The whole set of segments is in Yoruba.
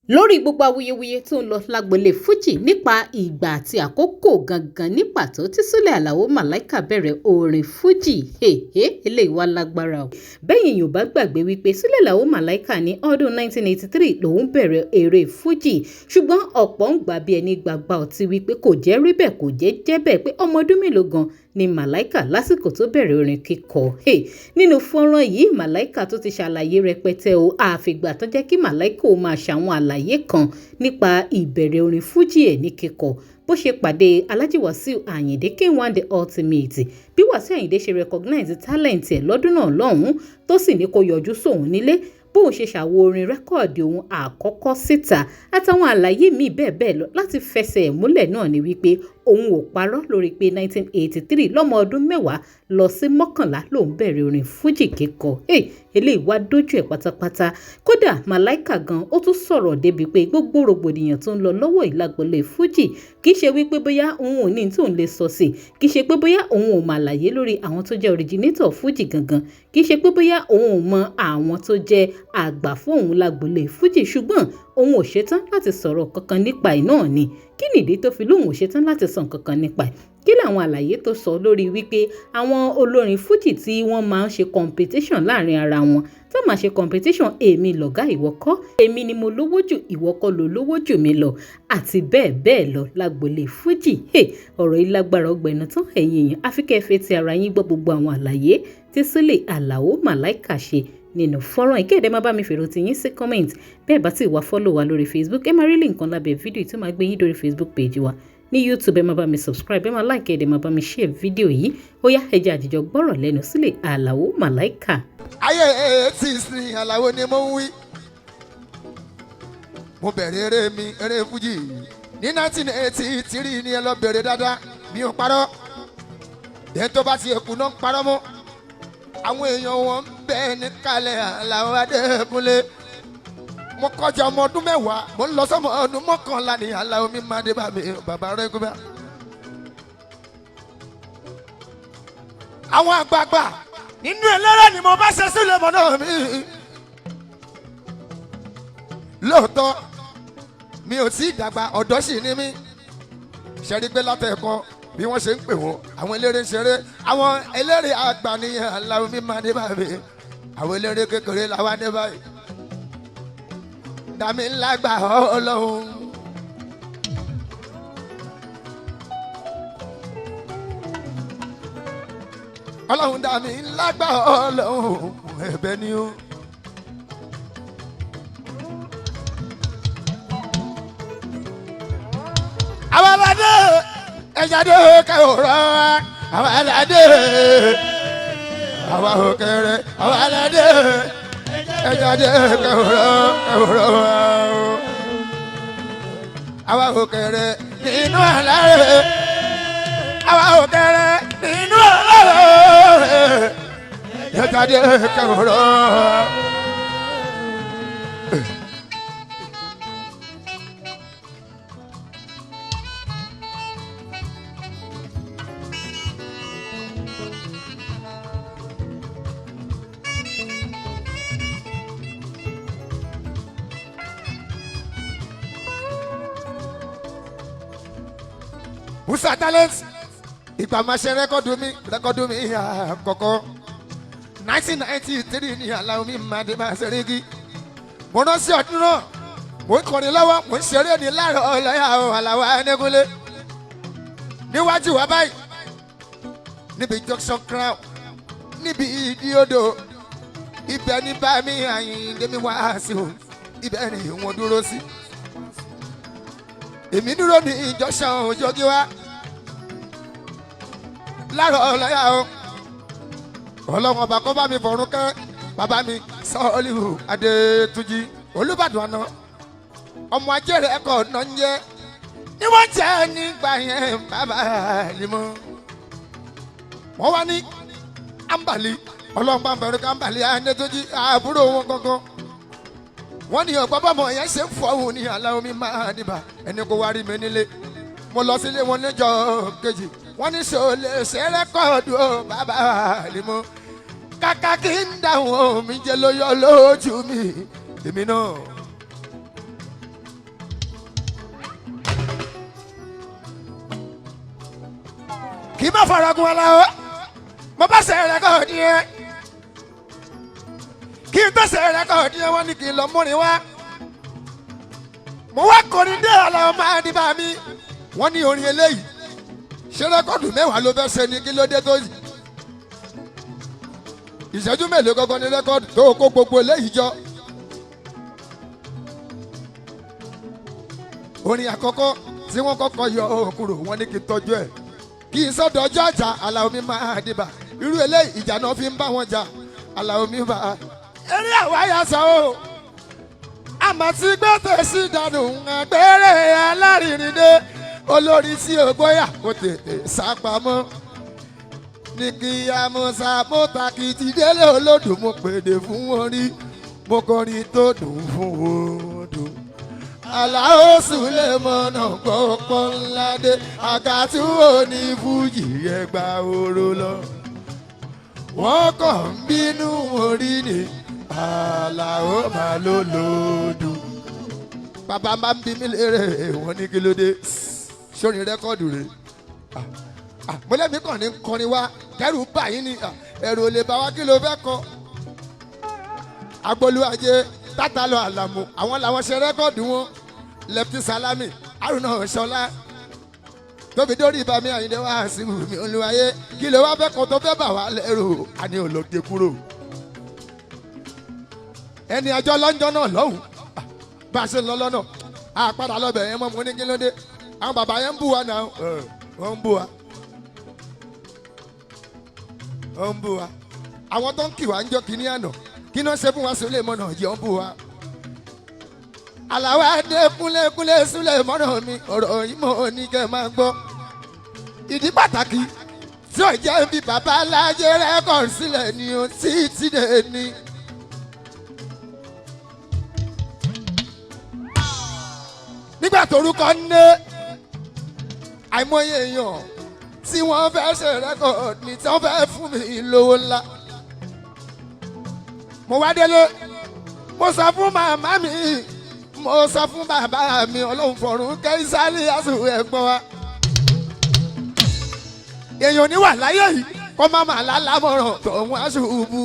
Lórí gbogbo awuyewuye tó ń lọ lágboolé Fuji nípa ìgbà àti àkókò gangan ní pàtó tí Sule Alao Malaika bẹ̀rẹ̀ orin Fuji, eléyìí wá lágbára o. Bẹ́yìn yóò bá gbàgbé wípé Sule Alao Malaika ní ọdún 1983 lòún bẹ̀rẹ̀ eré Fuji, ṣùgbọ́n ọ̀pọ̀ ń gbà bí ẹni gbàgbà ọtí wípé kò jẹ́ rí bẹ́ẹ̀, kò jẹ́ jẹ́ bẹ́ẹ̀, pé ọmọ ọdún mélòó gan ni Malaika lásìkò tó bẹ̀rẹ̀ orin kíkọ. Nínú fọ́nrán yìí, Malaika tó ti ṣàlàyé rẹpẹtẹ o, àfìgbà tó jẹ́ kí Malaika ó máa ṣàwọn àlàyé kan nípa ìbẹ̀rẹ̀ orin Fuji ẹ̀ ní kíkọ, bó ṣe pàdé Alhaji Wasiu Ayinde K1 The Ultimate, bí Wasiu Ayinde ṣe recognize talent ẹ̀ lọ́dún náà lọ́hùn-ún, tó sì ní kó yọjú sóun nílé, bóun ṣe ṣàwo orin record òun àkọ́kọ́ síta, àtàwọn àlàyé míì bẹ́ẹ̀ bẹ́ẹ̀ lọ. Láti fẹsẹ̀ múlẹ̀ náà ni wípé òun ò parọ́ lórí pé 1983, lọ́mọ ọdún 10 lọ sí 11, lòun bẹ̀rẹ̀ orin Fuji kíkọ. Eléyìí wá dójú ẹ̀ pátápátá. Kódà Malaika gan ó tún sọ̀rọ̀ débi pé gbogbo rògbòdìyàn tó ń lọ lọ́wọ́ ìlágbọ́lé Fuji, kì í ṣe wípé bóyá òun ò ní tóun lè sọ sí, kì í ṣe pé bóyá òun ò mọ àlàyé lórí àwọn tó jẹ́ originator Fuji gangan, kì í ṣe pé bóyá òun ò mọ àwọn tó jẹ́ àgbà fún òun lágbolé Fuji, ṣùgbọ́n òun ò ṣetán láti sọ̀rọ̀ kankan nípa ẹ̀ náà ni. Kí nìdí tó fi lóun ò ṣetán láti sọ nǹkan nípa ẹ̀? Kí làwọn àlàyé tó sọ lórí wípé àwọn olórin Fuji tí wọ́n máa ń ṣe competition láàrin ara wọn, tó máa ṣe competition, èmi lọ̀gá, ìwọ kọ́, èmi ni mo lówó jù, ìwọ kọ́ ló lówó jù mí lọ, àti bẹ́ẹ̀ bẹ́ẹ̀ lọ lágbolé Fuji? Ọ̀rọ̀ yìí lágbára ọgbẹ̀nà tán. Ẹ̀yin èèyàn, àfi kẹ́ ẹ fetí ara yín gbọ́ gbogbo àwọn àlàyé tí Sule Alao Malaika ṣe nínú fọ́nrán. Ìkéde, má bá mi fèrò tí yín sí comment. Bẹ́ẹ̀ bá ti wá follow wa lórí Facebook, ẹ máa rí link kan lábẹ́ fídíò tí ó máa gbé yín dórí Facebook page wa. Ní YouTube, ẹ máa bá mi subscribe, ẹ máa like, ẹ dẹ̀ máa bá mi share fídíò yìí. Ó yá, ẹ jẹ́ àjíjọ gbọ́rọ̀ lẹ́nu Sule Alao Malaika. Ayé 80s ni Àlàó ni mo ń wí. Mo bẹ̀rẹ̀ eré mi, eré Fújì, ní 1983 ni. Ẹ lọ bẹ̀rẹ̀ dáadáa, mi ò parọ́. Ẹ̀ tó bá ti ẹ̀kú náà ń parọ́ mọ́ àwọn èèyàn wọn ń bẹ ní kalẹ̀. Àlàó Adékúnlé, mo kọjá ọmọ ọdún 10, mo ń lọ sọmọ ọdún 11 ní Àlàó mi máa dé bá mi bàbá rẹ gbé. Àwọn àgbààgbà nínú ẹlẹ́rẹ́ ni mo bá ṣe sílẹ̀ mọ́ náà mi. Lóòótọ́ mi ò tí ì dàgbà, ọ̀dọ́ sì ni mí. Ṣẹ́rí pé látẹ̀kọ́ bí wọ́n ṣe ń pè wọ́n, àwọn eléré ń ṣeré, àwọn eléré àgbà ní Àlàó mi máa dé báyìí, àwọn eléré kékeré làwọn dé báyìí. Dàmí ńlá gbà Ọlọ́run. Ọlọ́run dàmí ńlá gbà Ọlọ́run, ẹ̀bẹ̀ ni ó. Àwọn aládé ẹ̀jáde kẹwòrán wa, àwọn aládé, àwọn òkèrè, àwọn aládé ẹ̀jáde kẹwòrán wa, àwọn òkèrè nínú àlàyé, àwọn òkèrè nínú àlàyé, ẹ̀jáde kẹwòrán. Musa Talent, ìgbà máa ṣe record mi àkọ́kọ́, 1993 ní Àlàó mi máa dé máa ṣeré kí. Mo rántí ọdún náà, mo ń kọrin lọ́wọ́, mo ń ṣeré ní láàárọ̀ ọlọ́yà Àlàó Adékúnlé níwájú wa báyìí, níbi Junction Crown, níbi ìdí odò ibẹ̀ ní bá mi Àyìndé mi wá sí o. Ibẹ̀ ni wọ́n dúró sí, èmi dúró ní junction òjòjú wa láàárọ̀ ọlọ́yà o. Ọlọ́run ọba kọ́ bá mi fọ̀run kẹ́ bàbá mi Sọ́ọ́líhù Adétúnjì, Olúbàdàn àná, ọmọ ajẹ́rẹ́ ẹ̀kọ́ ọ̀nà ń jẹ́ ní wọ́n jẹ́ nígbà yẹn. Bàbá àlìmọ́ wọ́n wá ní Ambali, Ọlọ́run bá ń fọ̀run kẹ́ Ambali Adétúnjì, àbúrò wọn gangan. Wọ́n ní ọ̀gbọ́n bọ́mọ yẹn ṣe ń fọ́hùn ní Aláwo mi máa dìbà ẹni kó wá rí mi nílé. Mo lọ sílé wọn níjọ́ kejì, wọ́n ní ṣò lè ṣe record o, bàbá àlìmọ́? Kàkà kí n dáhùn, omi jẹ́ ló yọ lójú mi, èmi náà. Kì í má faragun Àlàó, mo bá ṣe rẹ́kọ̀dì yẹn. Kí n tó ṣe rẹ́kọ̀dì yẹn, wọ́n ní kí n lọ múrin wá. Mo wá kọrin dé, Àlàó máa ní bá mi. Wọ́n ní orin eléyìí, ṣé rẹ́kọ̀dù 10 ló fẹ́ ṣe ni? Kí ló dé tó yìí? Ìṣẹ́jú mélòó gangan ní rẹ́kọ̀dù tó kó gbogbo eléyìí jọ? Orin àkọ́kọ́ tí wọ́n kọ́kọ́ yọ kúrò, wọ́n ní kí n tọ́jú ẹ̀, kí n sọ́dọ̀ ọjọ́ àjà. Àlàó mi máa dìbà, irú eléyìí ìjà náà fi ń bá wọn jà. Àlàó mi máa eré àwáyà sọ o, àmọ́ tí gbẹ́tẹ̀ sí dànù àgbẹ̀rẹ̀ alárìnrìndé olórí tí o gbóyà kò tètè sápamọ́ ní kí amúsà mọ́tàkìtì délé olódùn. Mo pèdè fún orí, mo kọrin tó dùn fún odò. Àlàó Sùlẹ̀mọ́nà gbọ́pọ̀ ńlá dé, àgàtú òní fújì ẹgbà oró lọ. Wọ́n kàn ń bínú orí ni, Àlàó máa ló lòdù. Bàbá máa ń bí mi léèrè, wọ́n ní kí ló dé sórí rẹ́kọ̀dù rẹ̀? Mo lẹ́mìí kàn ní kọrin wá, kẹ́rù bà yín ni. Ẹ̀rù ò lè bá wa, kí ló fẹ́ kọ? Agbolúwàjẹ tata lọ àlàmù, àwọn làwọn ṣe rẹ́kọ̀dù wọn. Lẹ́pítì Sálámì, Haruna Ṣọlá, tóbi dórí ibà mi, Àyìndé wá sí mi olúwayé, kí ló wá fẹ́ kọ́ tó fẹ́ bà wá lẹ́rù? Àní ológe kúrò. Ẹni àjọ lọ́njọ́ náà lọ́hùn, bá a ṣe ń lọ lọ́nà àpàdà lọ́bẹ̀ yẹn mọ́. Mo ní kí ló dé? Àwọn bàbá yẹn ń bù wá náà, wọ́n ń bù wá, wọ́n ń bù wá. Àwọn tó ń kì wá ń jọ kínní àná, kí náà ṣe fún wa? Sílẹ̀ mọ́nà jẹ́ ń bù wá. Àlàó adé kúnlẹ̀kúnlẹ̀ sílẹ̀ mọ́nà mi, ọ̀rọ̀ yìí mọ̀ ní kẹ́ máa gbọ́. Ìdí pàtàkì tí ò jẹ́ bí bàbá alájẹ rẹ́kọ̀d sílẹ̀ ni ó títí dé ní. Nígbà torúkọ ń lé, àìmọye èèyàn tí wọ́n fẹ́ ṣe rẹ́kọ̀d ní tí wọ́n fẹ́ fún mi lówó ńlá. Mo wá délé, mo sọ fún màmá mi, mo sọ fún bàbá mi, ọlọ́run fọ̀run kẹ́sálí àsùn ẹ̀gbọ́n wa. Èèyàn ní wà láyé yìí kó má má lálámọ̀ràn tọ̀hún aṣùbù.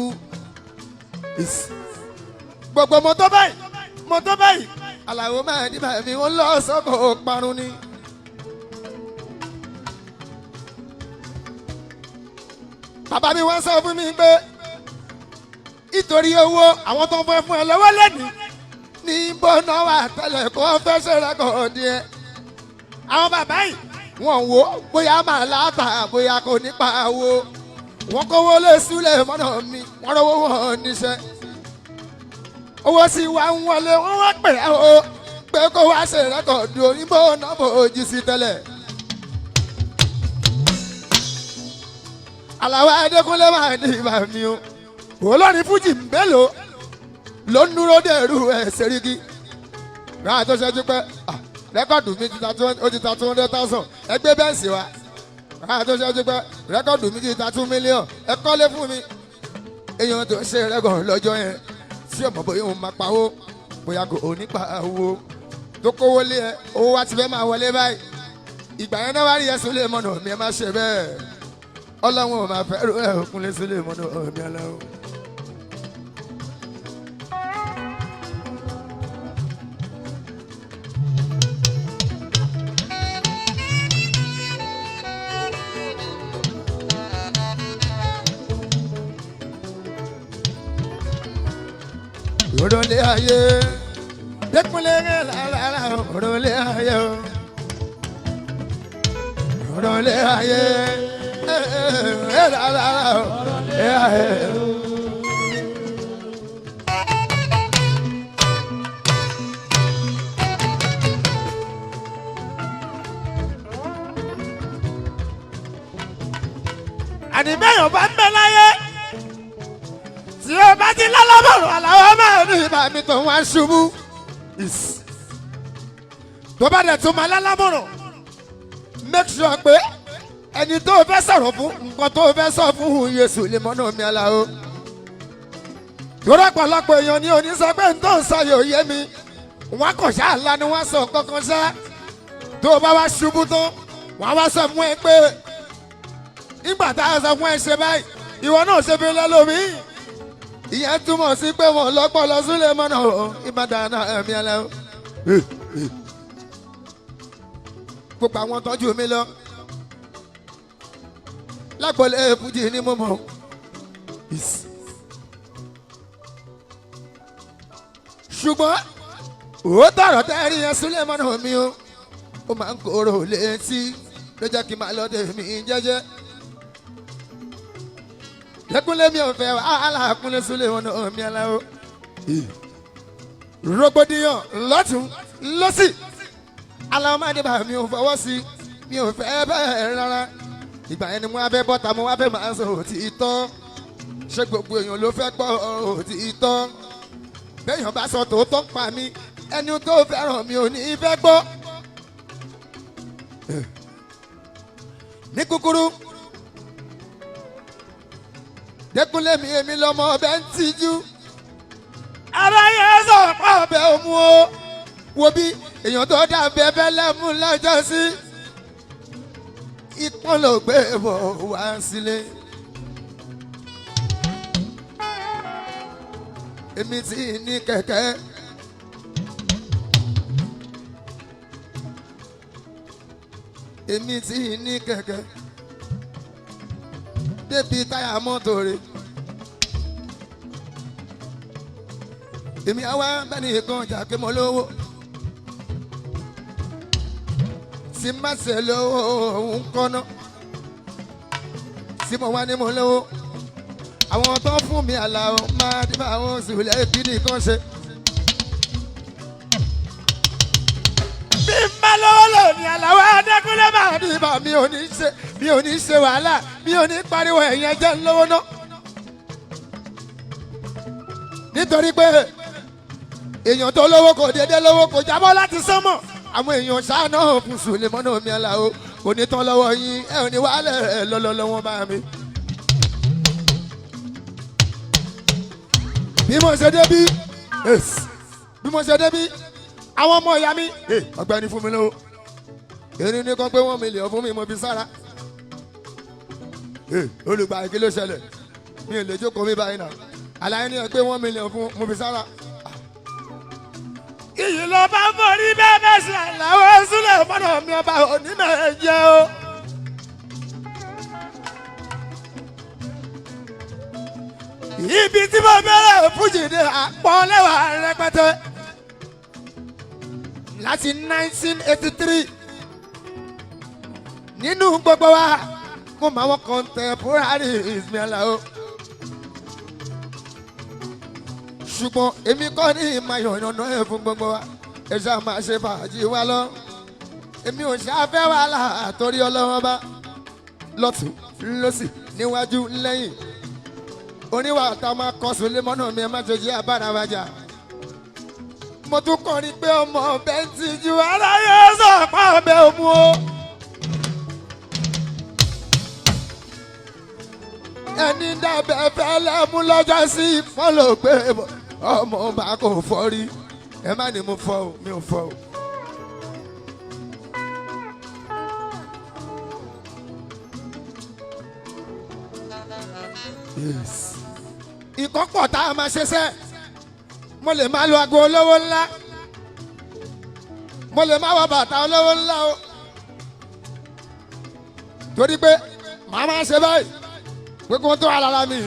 Gbogbo mo tó báyìí, mo tó báyìí, Àlàó máa ní bàbí wọn lọ sọ́kò parun ni. Bàbá mi wọ́n sọ fún mi pé nítorí owó àwọn tó ń fẹ́ fún ẹ lọ́wọ́ lẹ́nu ní bọ́nà wà tẹ́lẹ̀ kó fẹ́ ṣe rẹ́kọ̀ọ́dì ẹ. Àwọn bàbá yìí wọ́n wò bóyá màá láta, bóyá kò ní pa owó. Wọ́n kówó lé sílẹ̀ mọ́nà mi, wọ́n rọwọ́ wọn níṣẹ́. Owó sì wá ń wọlé, wọ́n wá pè é o pé kó wá ṣe rẹ́kọ̀ọ́dì òyìnbó náà bò jí sí tẹ́lẹ̀. Àlàó Adékúnlé máa ní ìbá mi o, olórin fújì mélòó ló ń dúró dèrú ẹ̀ Sẹ́ríkì ráà tó ṣẹ́jú pé rẹ́kọ̀dù mi ti ta ó ti ta 200,000, ẹgbẹ́ bẹ́ǹsì wa. Ráà tó ṣẹ́jú pé rẹ́kọ̀dù mi ti ta 2 million, ẹ kọ́lé fún mi. Èèyàn tó ṣe rẹ́kọ̀dù lọ́jọ́ yẹn tí ọmọ bóyá òun máa pawó, bóyá kò ní pa owó tó kówó lé ẹ, owó wa ti fẹ́ máa wọlé báyìí. Ìgbà yẹn náà wá rí ẹsùn lè mọ̀nà mi, ẹ má ṣe bẹ́ẹ̀. Ọlọ́run ò máa fẹ́ rú ẹ̀ òkúnlé sílé mọ̀nà mi ọlọ́run. Òròlé ayé dẹkùnlé rẹ̀ lára, òròlé ayé o, òròlé ayé lára, òròlé ayé o. Àní bẹ́yàn bá ń bẹ láyé tí o bá ti lọ́lọ́bọ̀rọ̀, Àlàó máa ní ìbá mi tó wá ṣubú. Tó bá dẹ̀ tún máa lálámọ̀ràn, make sure pé ẹni tó o fẹ́ sọ̀rọ̀ fún, nǹkan tó o fẹ́ sọ fún Yéṣu lè mọ́nà mi Àlàó. Torí ọ̀pọ̀lọpọ̀ èèyàn ní òní sọ pé n tó ń sọ yóò yé mi, wọ́n kò ṣáà ńlá ni wọ́n sọ kankan ṣá. Tó o bá wá ṣubú tán, wọ́n á wá sọ fún ẹ pé Nígbà tá a sọ fún ẹ ṣe báyìí, ìwọ náà ṣe fi lẹ́lòmíì. Ìyẹn túmọ̀ sí pé wọ́n lọ́pọ̀lọ́ súlẹ̀ mọ́nà o, ìbàdàn náà ẹ̀mí ẹlẹ́ o. Gbogbo àwọn tọ́jú mi lọ lágbọ̀lẹ̀ fújì ni mo mọ̀. Ṣùgbọ́n òótọ́ ọ̀rọ̀ tẹ́rí yẹn súlẹ̀ mọ́nà mi o, ó máa ń kóró létí ló jẹ́ kí n máa lọ tèmi jẹ́jẹ́. Lẹ́kúnlé mi ò fẹ́ wàhálà kúnlé súlẹ̀ mọ́nà mi aláwọ̀. Rògbòdìyàn lọ́tún lọ́sì aláwọ̀mádébà mi ò fọwọ́ sí, mi ò fẹ́ bẹ́ẹ̀ rárá. Ìgbà yẹn ni mo wá fẹ́ bọ́ta, mo wá fẹ́ máa sọ òtítọ́. Ṣé gbogbo èèyàn ló fẹ́ gbọ́ òtítọ́? Béèyàn bá sọ tòótọ́ pa mí, ẹni tó fẹ́ràn mi ò ní fẹ́ gbọ́. Ní kúkúrú, Dékúnlé mi èmi lọ́mọ ọbẹ̀ ń tijú. Aráyé sọ pé ọbẹ̀ òmu o. Wo bí èèyàn tó dàbí ẹbẹ lẹ́mú lọ́jọ́ sí. Ìpọ́n ló gbé bọ̀ wá sílé. Èmi tí ní kẹ̀kẹ́. Èmi tí ní kẹ̀kẹ́. Débi táyà mọ́tò rẹ̀. Èmi àwa bẹ́ẹ̀ ni kan jà pé mo lówó. Tí má ṣe lówó òun kọ́nà. Tí mo wá ní mo lówó. Àwọn tó fún mi àlàó máa dé bá àwọn oṣù lẹ́ẹ̀kí nìkan ṣe. Bí n bá lówó lòní àlàó Adékúnlé máa dé bá mi ò ní ṣe, mi ò ní ṣe wàhálà, mi ò ní pariwo ẹ̀yìn ẹjẹ́ ńlọ́wọ́ náà. Nítorí pé èèyàn tó lówó kò déédéé lówó, kò jábọ́ láti sánmọ̀. Àwọn èèyàn ṣáná fún Sùlẹ̀mọ́nà mi àlàó kò ní tán lọ́wọ́ yín, ẹ ò ní wàhálẹ̀ lọ́lọ́lọ́wọ́ bá mi. Bí mo ṣe débí, bí mo ṣe débí, àwọn ọmọ ìyá mi, ọ̀gbẹ́ni fún mi lówó. Erin ní kan pé 1 million fún mi, mo fi sára. Olùgbà kí ló ṣẹlẹ̀? Mi ò lè jókòó mi báyìí náà. Àlàyé ni ẹ pé 1 million fún mo fi sára. Iyì ló bá forí bẹ́ẹ̀ bẹ́ẹ̀ ṣe àlàó sílẹ̀ mọ́nà mi ọba onímọ̀ ẹ̀jẹ̀ o. Ibi tí mo bẹ̀rẹ̀ fújì ní àpọ̀lẹ́wà rẹpẹtẹ láti 1983 nínú gbogbo wa mo máa wọn contemporary mi àlàó. Ṣùgbọ́n èmi kọ́ ní ìmọ̀ ìrànà ẹ̀ fún gbogbo wa, ẹ ṣáà máa ṣe fàájì wa lọ. Èmi ò ṣàfẹ́ wàhálà torí ọlọ́wọ́n bá lọ́tún lọ́sì níwájú lẹ́yìn. Oníwà tá a máa kọ́ Sùlẹ̀mọ́nà mi ẹ má ṣe jẹ́ abára wa jà. Mo tún kọrin pé ọmọ ọbẹ̀ ń tijú aráyé sọ pé ọbẹ̀ òmu o. Ẹni dábẹ́ fẹ́lẹ́ mú lọ́jọ́ sí fọ́lọ́ pé ọmọ ọba kò fọ́ rí. Ẹ má ní mo fọ́ o, mi ò fọ́ o. Ìkọ́pọ̀ tá a máa ṣe sẹ́, mo lè máa lo aago olówó ńlá, mo lè máa wọ bàtà olówó ńlá o, torí pé màá máa ṣe báyìí pé kó tó wà lára mi.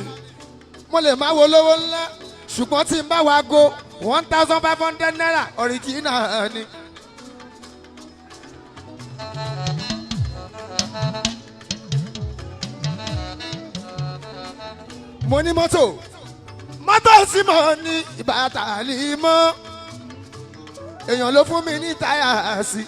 Mo lè máa wo olówó ńlá, ṣùgbọ́n tí n bá wọ aago ₦1,500 original ni. Mo ní mọ́tò, mọ́tò sí mo ní ìbàtà lè mọ́, èèyàn ló fún mi ní táyà sí.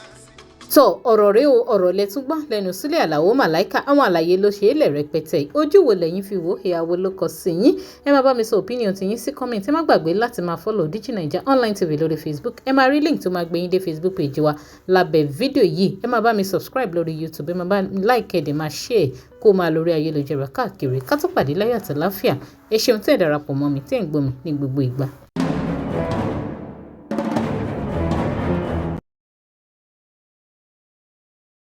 Tọ ọ̀rọ̀ rẹ o, ọ̀rọ̀ lẹ tún gbọ́ lẹ́nu Súlẹ̀ Àlàó Màláíkà. Àwọn àlàyé ló ṣe é lẹ̀ rẹpẹtẹ. Ojú wo lẹ́yìn fi wò? Ìyàwó ló kọ sí yín? Ẹ máa bá mi sọ opinion tiyín sí comment. Ẹ má gbàgbé láti máa follow Digi Naija Online TV lórí Facebook. Ẹ máa rí link tó máa gbé yín dé Facebook page wa lábẹ́ fídíò yìí. Ẹ máa bá mi subscribe lórí YouTube, ẹ máa bá like, ẹ dẹ̀ máa share kó máa lórí ayélujára káàkiri. Ká tó pàdé láyọ̀ àtàláfíà, ẹ ṣeun tẹ́ ẹ darapọ̀ mọ́ mi, tẹ́ ẹ ń gbọ́ mi ní gbogbo ìgbà.